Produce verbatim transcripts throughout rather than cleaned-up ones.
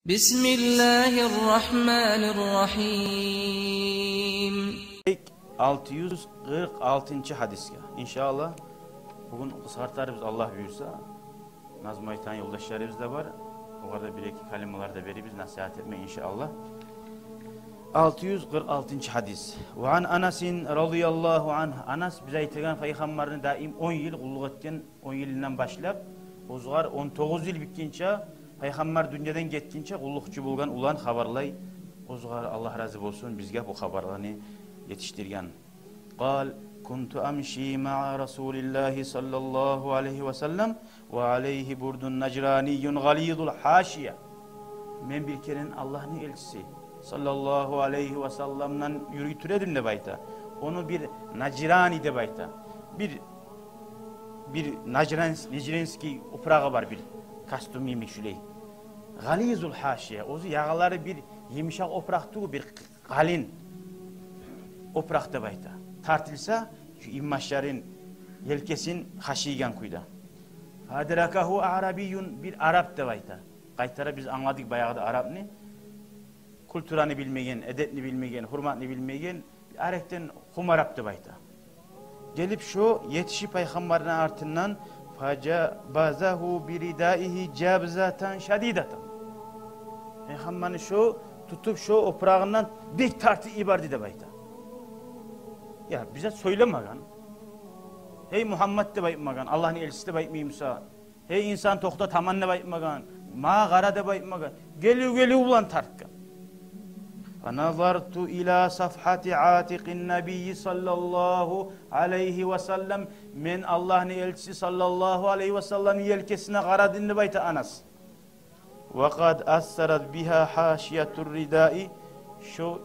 بسم الله الرحمن الرحيم. Алты юз къыркъ алтынчы гьадисге, иншааллагь, бугюн къысгъартарбыз, Аллагь буюрса. Назму айтагъан ёлдашларыбыз да бар. Огъар да бир-эки калималар да беребиз, насигьат этме, иншааллагь. Алты юз къыркъ алтынчы гьадис. وعن أنس رضي الله عنه. Анас, биз айтагъан, пайхаммарны даим он йыл къуллукъ этген, он йылындан башлап, оьзюгер он тогъуз йыл битгинче, пайхаммар дюньядан гетгинче къуллукъчу болгъан улан хабарлай. Оьзюгер Аллагь рази болсун, бизге бу хабарланы етишдирген. قال: كنت أمشي مع رسول الله صلى الله عليه وسلم وعليه برد نجراني غليظ الحاشية. Мен бир керен Аллагьны элчиси саллаллагьу алайгьи васалламдан юрюй тура эдим деп айта. Ону бир нажрани деп айта. Бир, бир нажран-, нажранский опурагъы бар, бир костюм йимик шулай. غليظ الحاشية. Оьзю ягъалары бир йымышакъ опуракъ тюгюл, бир къалын опуракъ деп айта. Тартылса, шу инбашларын, елкесин къашыйгъан кюйде. فأدركه أعرابي, бир арап деп айта. Къайтара биз англадыкъ баягъы да арапны. Культураны билмеген, эдепни билмеген, гьюрметни билмеген, арекден хум арап деп айта. Гелип шо етишип пайхаммарны артындан, فجبذه بردائه جبذة شديدة. Пайхаммарны шо тутуп, шо опурагъындан бек тартып йиберди деп айта. Я, бир зат сёйлемеген. Гьей Мугьаммат деп айтмагъан, Аллагьны элчиси деп айтмаймыса, гьей инсан, токъта, таман деп айтмагъан, магъа къара деп айтмагъан. Гелив-гелив булан тартгъан. فنظرت إلى صفحة عاتق النبي صلى الله عليه وسلم. Мен Аллагьны элчиси саллаллагьу алайгьи васалламны елкесине къарадым деп айта Анас. وقد أثرت بها حاشية الرداء. Шо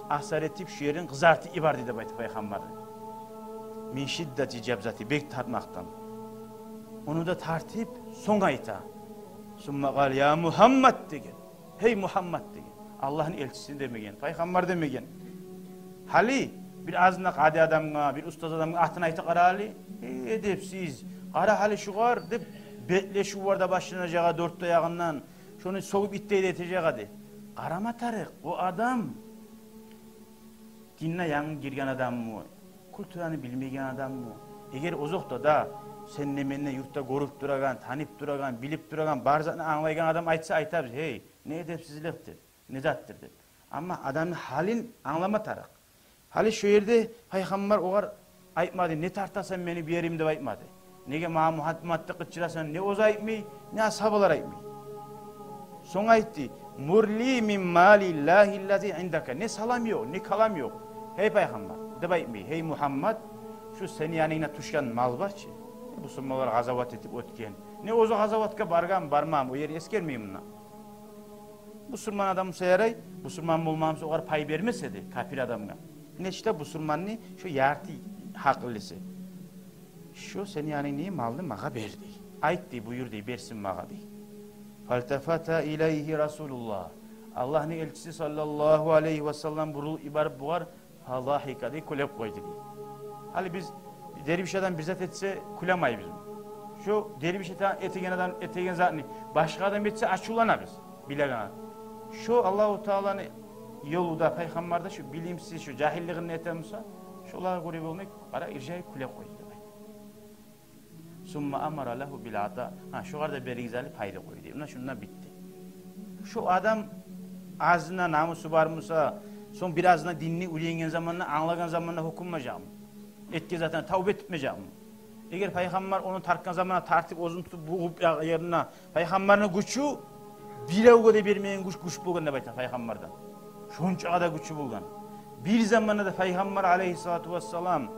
асар этип, шо ерин къызартып йиберди деп айта пайхаммарны. من شدة جبذته, бек тартмакъдан. Ону да тартып, сонг айта. ثم قال: يا محمد деген. Гьей Мугьаммат деген. Аллагьны элчиси демеген, пайхаммар демеген. Гьали бир азына къади адамгъа, бир устаз адамгъа атын айтып къара гьали. Гьей, эдепсиз. Къара гьали шугъар деп, бетлешив бар да башланажакъ дёрт де ягъындан. Шону сёгюп иттей де этежек эди. Къарама тарыкъ, о адам динге янгы гирген адаммы, культураны билмеген адаммы? Эгер озокъда да, сен де, мен де юртда гёрюп турагъан, танып турагъан, билип турагъан, бар затны англайгъан адам айтса, айтабыз: «Гьей, не эдепсизликдир, не затдыр», — деп. Амма адамны гьалын англама тарыкъ. Гьали шо ерде пайхаммар огъар айтмады: «Не тартасан мени бу еримни?» — деп айтмады. «Неге магъа Мугьамматны къычырасан?» — не оьзю айтмай, не асгьабалар айтмай. Сонг айтды: «مر لي من مال الله الذي عندك». Не салам ёкъ, не калам ёкъ. «Гьей пайхаммар», — деп айтмай, — «гьей Мугьаммат, шу сени янынгда тюшген мал бар чы, бусурманлар къазават этип оьтген». Не оьзю къазаватгъа баргъан, бармагъан, о ерни эсгермей мунда. Бусурман адам буса ярай, бусурман болмагъан буса, огъар пай бермес эди, капир адамгъа. Нечик де бусурманны шо ярты гьакъыллысы. «Шо сени янынгны малны магъа бер», — дей. «Айт, — дей, — буюр, — дей, — берсин магъа», — дей. فالتفت إليه رسول الله. Аллагьны элчиси саллаллагьу алайгьи васаллам бурулуп йиберип бугъар, فضحك, — дей, — кюлеп къойду, — дей. Гьали биз, дервиш адам бир зат этсе, кюлемейбиз. Шо дервиш эте-, этеген адам этеген затны башгъа адам этсе, ачувланабыз, билеген адам. Шо Аллагьу Тааланы ёлу да, пайхаммар да шо билимсиз, шо жагьиллигинде этеми буса, шолагъа гёре болмай, къара, иржайып кюлеп къойду деп айта. ثم أمر له بالعطاء. «Гьа, шогъар да беригиз гьали, пайны къой», — дей. Муна шунда битди. Шо адам азына намусу бармы буса, сонг бир азына динни уьйренген заманда, англагъан заманда гьёкюнмежекми? Этген затына тавба этмежекми? Эгер пайхаммар ону тартгъан заманда тартып, оьзюн тутуп, бугъуп я-, ерине, пайхаммарны гючю биревге де бермеген гюч, гюч болгъан деп айта пайхаммардан. Шончакъы да гючю болгъан. Бир заманда да пайхаммар алайгьиссалату вассалам,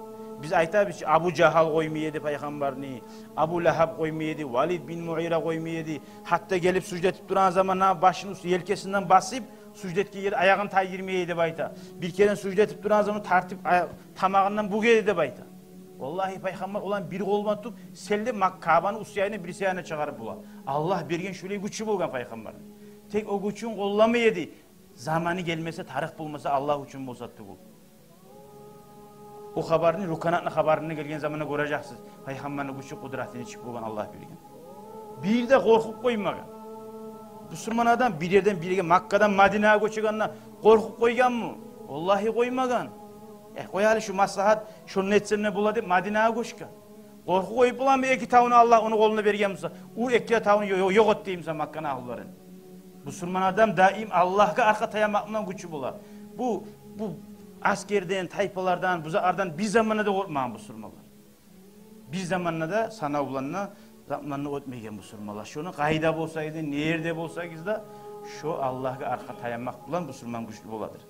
биз айтабыз чы, Абу Жагьал къоймай эди пайхаммарны, Абу Лагьаб къоймай эди, Валид бин Мугъира къоймай эди. Гьатта гелип сужда этип турагъан заманда башын уьст елкесинден басып, сужда этген ерде аягъын тайдырмай эди деп айта. Бир керен сужда этип турагъан заманда тартып ая-, тамагъындан бугъа эди деп айта. Валлагьи, пайхаммар оланы бир къолу булан тутуп, селлеп Мак-, Каабаны уьст янына, бирси янына чыгъарып бола. Аллагь берген шулай гючю болгъан пайхаммарны. Тек о гючюн къолламай эди. Заманы гелмесе, тарыкъ болмаса, Аллагь учун болса тюгюл. О хабарны, Руканатны хабарына гелген заманда гёрежексиз, пайхаммарны гючю, къудраты нечик болгъан, Аллагь берген. Бир де къоркъуп къоймагъан. Бусурман адам бир ерден бир ерге, Маккадан Мадинагъа гёчегенде къоркъуп къойгъанмы? Валлагьи, къоймагъан. Э, къой гьали шу маслагьат, шону этсем не бола деп Мадинагъа гёчген. Къоркъуп къоюп боламы, эки тавну Аллагь ону къолуна берген буса, у эки тавну ё-, ё-, ёкъ эт дей буса Макканы агьлюлерин? Бусурман адам даим Аллагьгъа аркъа таянмакъ булан гючлю бола. Бу, бу асгерден, тайпалардан, бу затлардан бир заманда да къоркъмагъан бусурманлар. Бир заманда да санав булан да, зат булан да оьтмеген бусурманлар. Шону къайда болсагъыз да, не ерде болсагъыз да, шо Аллагьгъа аркъа таянмакъ булан бусурман гючлю боладыр.